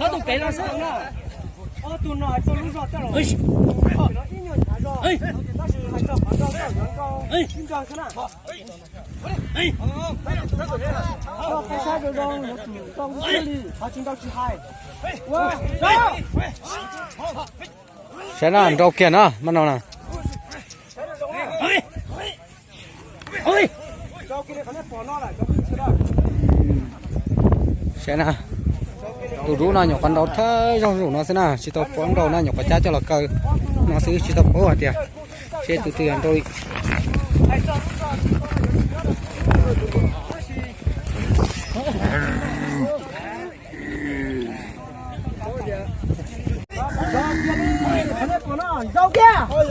Ob tug pem no xwb. Ob tug no hais txog lub zog tej los ib nyuag nyav zog, tab sis hais txog qhov nrau tej los yuav nrau ib nrau xwb na. Koj peb sab zoo zoo yuav tsum nrau li, qhov tsis nrau tsis hais. Saib na, nrau kiag na, maj no na. Saib na, tus dub no nyuam qhuav nrau thawj zaug zaum no xwb na, tsis tau paub nrau na, nyuam qhuav cab coj los kaw no xwb, tsis tau paub hais tias seb tus twg yog nrau li.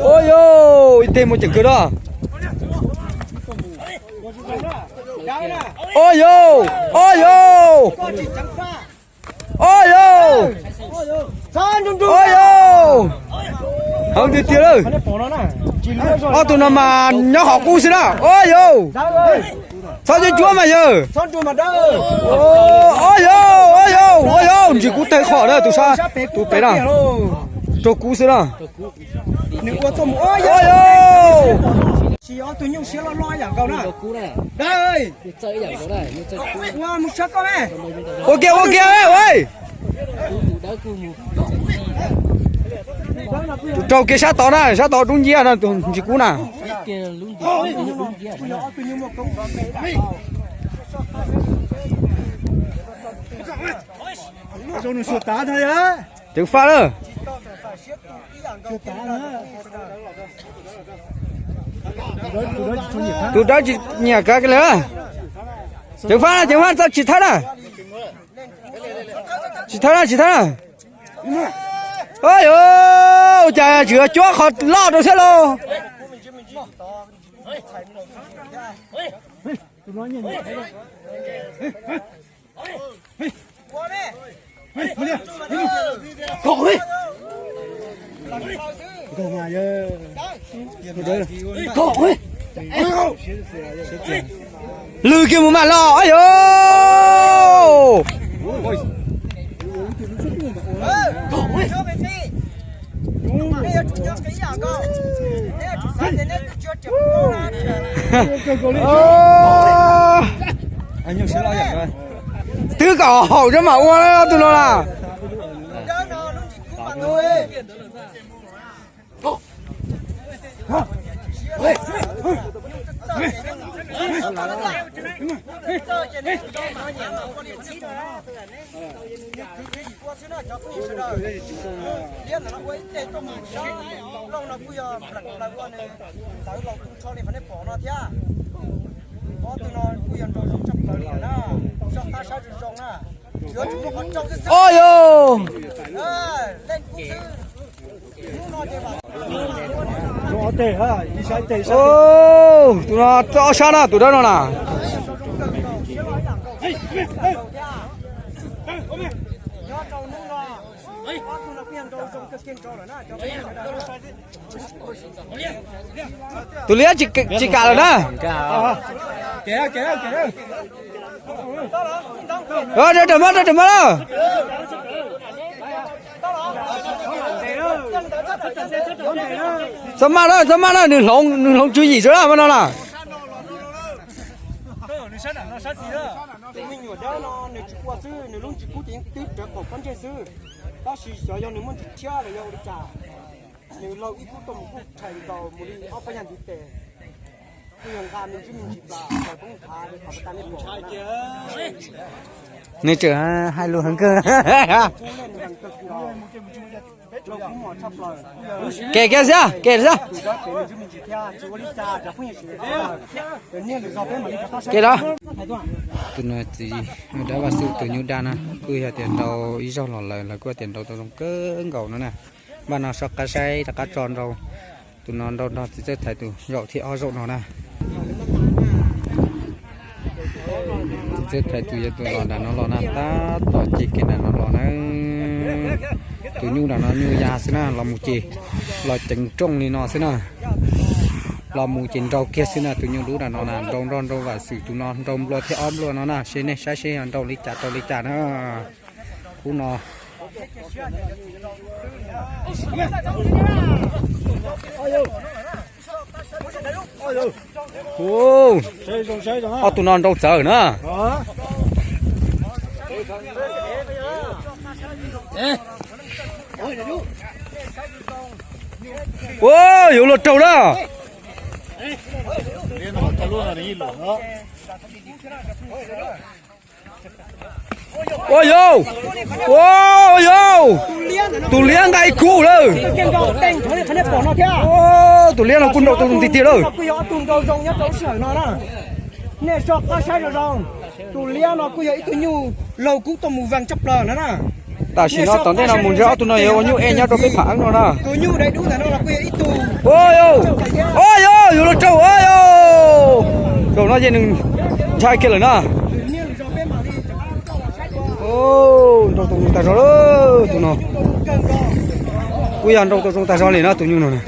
Ua yau, ib teg muaj ceem kawg na. Ua yau, ua yau, ua yau, ua yau. Heev tiag tiag lawm. Ob tug no mas nyob hauv qub xwb na. Ua yau, txhob cuab cuab mas yawg. Ua yau, ua yau, ua yau, ntsis kub tawg qhov na, tus sab tus pem na, raug kub xwb na. Ua yau. Ua kiag, ua kiag, ua. Tus raug kiag sab tod na, sab tod dub nciab no, tus ntsis kub na. Ceev faj lawm. Tus dawb tsis nyiam kav kiag li. Ceev faj, ceev faj, txawj tsis thawb na. Tsis thawb na, tsis thawb na. Ua cas tseem cuab qhov loj rau thiab lauj. Lwg kiag mus mam los, a yau. Twb kom haum tso mam ua tus no na. Liab ntawm no ua ib teg tuaj mus sab laug no kuj yog pleem plaws ua nws ntawd los tu nrho li qhov nej pom no thiab. Ob tug no kuj yog nrau zoo tshaj plaws li na, soj qab saib zoo zoo na. Yuav tsum muaj qhov tsaug xwb xwb. Leej kub xwb. Tus no txoj ob sab na, tus dawb no na. Tus liab tsis kam lawm na. Raws maj, raws maj na. Txhob maj na, txhob maj na, nws hloov, nws hloov tswv yim tso na, maj no na. Tus me nyuam dawb no nws tsis ua xwb, nws lub ntsis kub ces yeej twb rawv qaum pob ntseg xwb. Tab sis xyov yog nws muaj ntsis tshiab los yog ua li cas, nws laug ib kub tuaj mus kuj rhais nkaus mus li ob pob yag ntiv tes. Kuj yog nqa me ntsis me ntsis plas poob nthav li qhov pas tas nej pom na. Nws tseem hais lus heev kawg. Kem kiag xwb, kem xwb. Kem los. Tus no txiv dab Vaj Xwm tus nyuj dab na, kuj yog tias nrau ib zaug los lawm, lawv kuj tias nrau tau zoo kawg nkaus no na. Npaj no soj qab saib rov qab tso nrau. Tus no nrau nrog txiv Txawj Thaiv tus zaum thib ob zaum no na. Txiv Txawj Thaiv tus yog tus los nram no los na, tab tom ceg kev nram no los na. Tus nyuj nram no nyuj ya xwb na, los mus ces los ceev rooj li no xwb na. Los mus ces nrau kiag xwb na, tus nyuj dub nram no na, nrau nrog nrau Vaj Xwm tus no nrau nplua thib ob nplua no na, seb nej saib seb yog nrau li cas rau li cas na. Khub no Ob tug no nrau txawv na. Ua, yuav luag raug na. Ua yau, ua yau, tus liab nqa ib kub lawm. Tus liab no kuj nrau tau zoo tiag tiag lawm. Nej so qab saib zoo zoo, tus liab no kuj yog ib tug nyuj laug kub tuaj mus vees tshaj plaws na. Tam sim no tom ntej no mus ntshe ob tug no yuav ua nyuj ej nyob rau peb pham eeb no na. Tus nyuj dai dub ntawm no los kuj yog ib tug. Ua yau, yuav luag raug ua yau. Zaum no ces nws ntshai kiag lawm na. Nrau tau zoo tag zog lawm tus no. Kuj yog nrau tau zoo tag zog li na tus nyuj no na.